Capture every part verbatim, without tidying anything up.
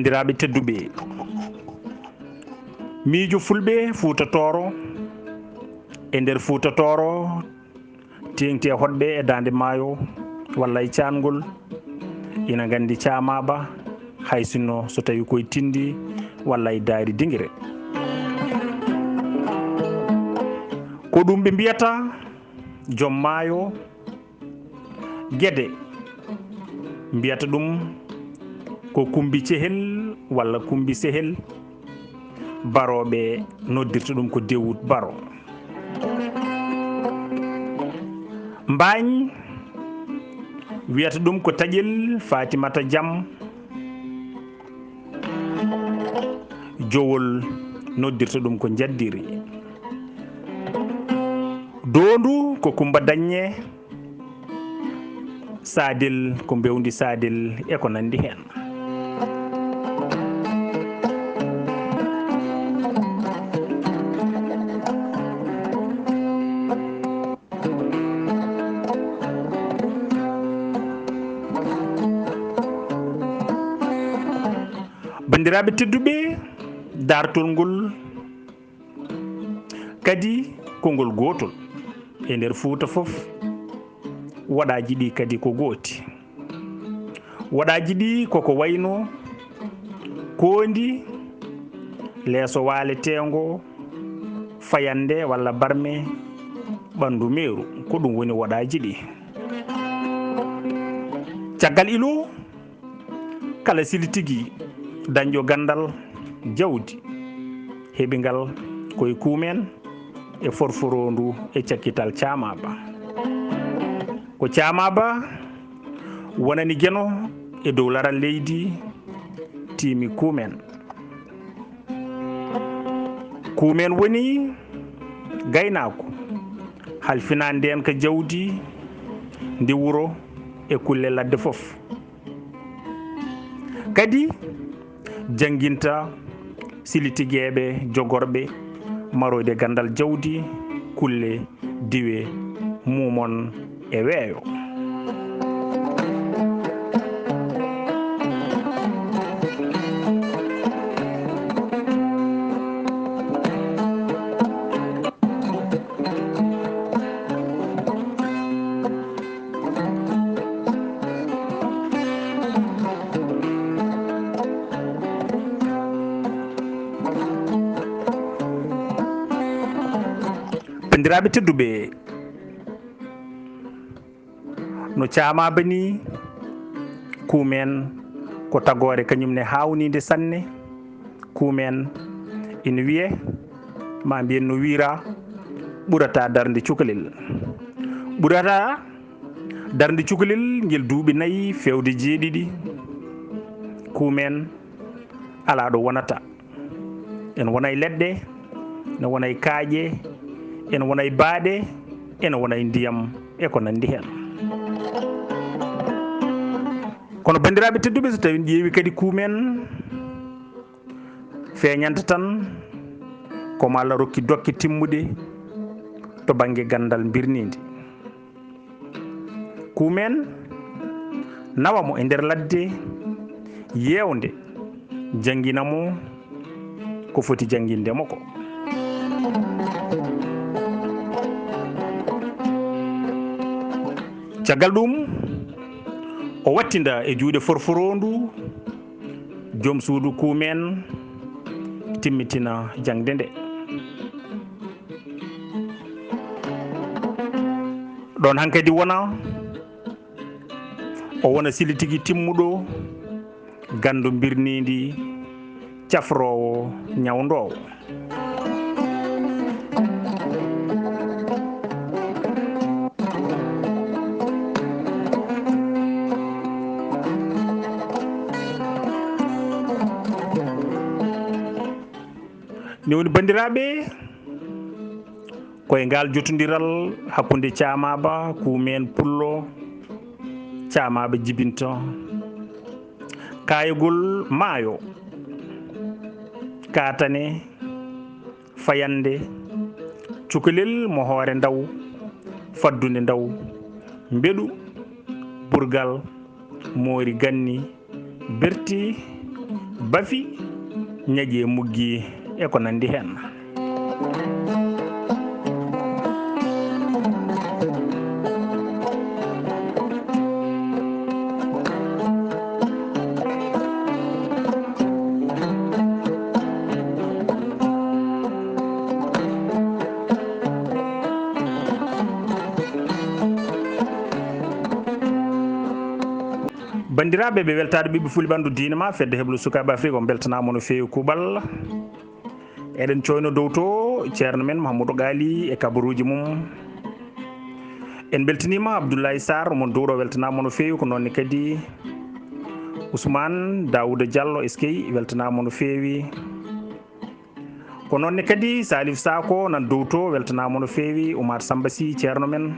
Banndiraaɓe tedduɓe, miijo Fulɓe Fuuta Tooro, e nder Fuuta Tooro, teeŋti e hoɗɓe e Daande Maayo, walla e caangol, ina nganndi Caamaaba, hay sinno so tawii koye Tinndi walla e Daari Dingire. Ko ɗum ɓe mbiyata joom maayo, Gede mbiyata ɗum ko Kumbi Cehel walla Kumbi Sehel. Barooɓe noddirta ɗum ko Dewut Baro. Mbaañ wiyata ɗum ko Taƴel Fatimata Jam. Jowol noddirta ɗum ko Njaddiri. Doondu ko Kumba Daññe. Saadel ko mbewndi Saadel e ko nanndi heen. Banndiraaɓe tedduɓe, daartol ngol kadi ko ngol gootol e nder Fuuta fof. Waɗaaji ɗi kadi ko gooti. Waɗaaji ɗi koko wayno koondi, leeso waaleteengo, fayannde walla barme, ɓanndu meeru. Ko ɗum woni waɗaaji ɗi. Caggal ilo, kala silitigi dañɗo ganndal jawdi, heɓi ngal ko e Kuumeen e Forforoondu e cakkital Caamaaba. Ko Caamaaba wonani Geno e dow laral leydi, tiimi Kuumeen. Kuumeen woni gaynaako, halfinaa ndeenka jawdi ndi wuro e kulle ladde fof. Kadi jannginta silitigeeɓe jogorɓe maroyde ganndal jawdi, kulle, diwe, muumon e weeyo. Banndiraaɓe tedduɓe, no Caamaaba ni, Kuumeen ko tagoore kañum ne haawniinde sanne. Kuumeen ina wiyee, maa mbiyen no wiyraa, ɓurataa darnde cukalel. Ɓurataa darnde cukalel ngel duuɓi nayi feewde jeeɗiɗi. Kuumeen alaa ɗo wonata. Ene wona e leɗɗe, ene wona e kaaƴe, ene wona e baaɗe, ene wona e ndiyam e ko nanndi heen. Kono banndiraaɓe tedduɓe, so tawii en ƴeewi kadi Kuumeen, feeñanta tan ko mo Allah rokki dokke timmuɗe to bannge ganndal mbirniindi. Kuumeen nawa mo e nder ladde yeewnde, janngina mo ko foti jannginde mo ko. Caggal ɗum, o wattinda e juuɗe Forforoondu, joom suudu Kuumeen, timmitina jaŋde nde. Ɗoon hankadi wona, o wona silitigi timmuɗo, ganndo mbirniindi, cafroowo, ñawndoowo. Ni woni, banndiraaɓe, ko e ngaal jotondiral hakkunde Caamaaba, Kuumeen Pullo, Caamaaba jibinta kaayagol maayo, kaatane, fayannde, cukalel mo hoore ndaw, faddunde ndaw, mbeɗu, burgal, moori ganni, berti, Bafi, ñaƴi e muggi e ko nanndi heen. Banndiraaɓe, ɓe weltaade ɓiɓɓe Fulɓe ɓanndu diine ma, fedde heblo sukaaɓe Afrik, on mbeltanaama no feewi kuuɓal. Eɗen cooyno dow to ceerno men Mahamadou Ghali e kabaruuji mum. En mbeltiniima Abdoulaye Sarr, mon dowɗo, weltanaama no feewi, ko noon ne kadi Ousmane Daouda Diallo, eskey, weltanaama no feewi. Ko noon ne kadi Salif Sako nan dow to, weltanaama no feewi, Oumar Samba Sy, ceerno men.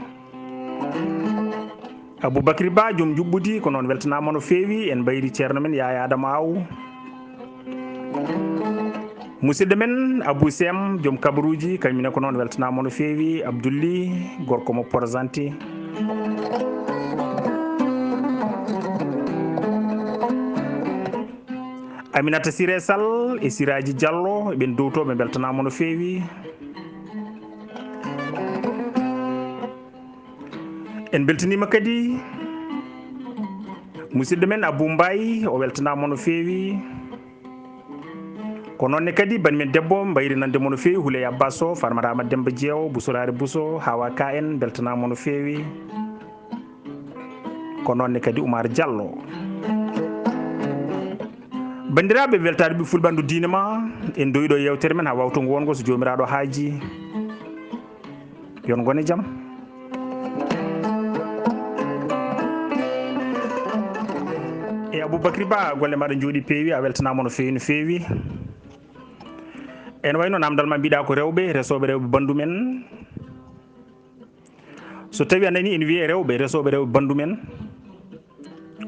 Aboubacry Ba, joom njuɓɓudi, ko noon weltanaama no feewi, en mbayri ceerno men Yaya Adama Aw. Musidɗo men Abou Sem, joom kabaruuji, kañum ne ko noon weltanaama no feewi, Abdoully, gorko mo Porzanti. Aminata Siré Sall e Siraaji Diallo, ɓen dow to, ɓe mbeltanaama no feewi. En mbeltaniima kadi musidɗo men Abou Mbaye, o weltanaama no feewi. Ko noon ne kadi bani men debbo mbayri nande mo no feewi, Houleye Abbas Sow, Farmata Amadou Demba Jeewo, Bousso Raare Bousso, Hawa Ka en, mbeltanaama no feewi. Ko noon ne kadi Oumar Diallo. Banndiraaɓe, weltaade ɓiɓɓe Fulɓe ɓanndu diine ma, en ndowi ɗo yeewtere men haa wawtongo wongo so Joomiraaɗo haaji. Yo on ngon e jam. E Aboubacry Ba, golle maɗa njooɗi peewi, a weltanaama no feewi, no feewi. Ene wayi no namdal ma mbiɗa ko rewɓe, resooɓe rewɓe banndum en. So tawi a nani ene wiyee rewɓe, resooɓe rewɓe banndum en,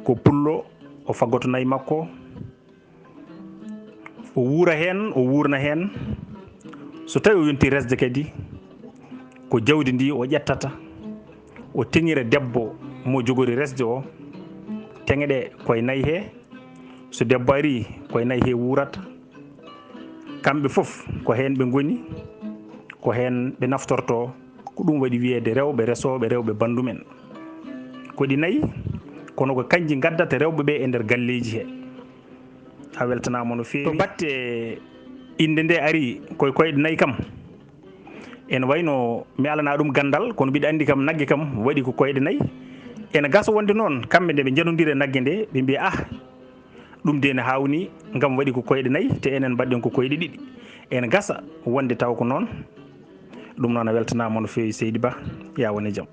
ko pullo, o faggoto nayi makko, o wuura heen, o wuurna heen. So tawi o yonti resde kadi, ko jawdi ndi o ƴettata, o teŋira debbo mo jogori resde o, teŋe ɗe koye nayi he. So debbo ari, koye nayi he wuurata. Kamɓe fof ko heen ɓe ngoni, ko heen ɓe naftorto. Ko ɗum waɗi wiyeede rewɓe resooɓe rewɓe banndum en. Ko ɗi nayi, kono ko kanji ngaddata rewɓe ɓe e nder galleeji he. A weltanaama no feewi. To batte innde nde ari koye koyɗe nayi kam, ene wayno mi alana ɗum ganndal, kono mbiɗa anndi kam nagge kam waɗi ko koyɗe nayi. Ene gasa wonde noon kamɓe nde ɓe njanodiri e nagge nde, ɓe mbiya, ah, ɗum de ne haawnii, ngam waɗi ko koyɗe nayi, te enen mbaɗɗen ko koyɗe ɗiɗi. Ene gasa wonde taw ko noon. Ɗum noon a weltanaama no feewi, seydi Ba, yaa won e jam.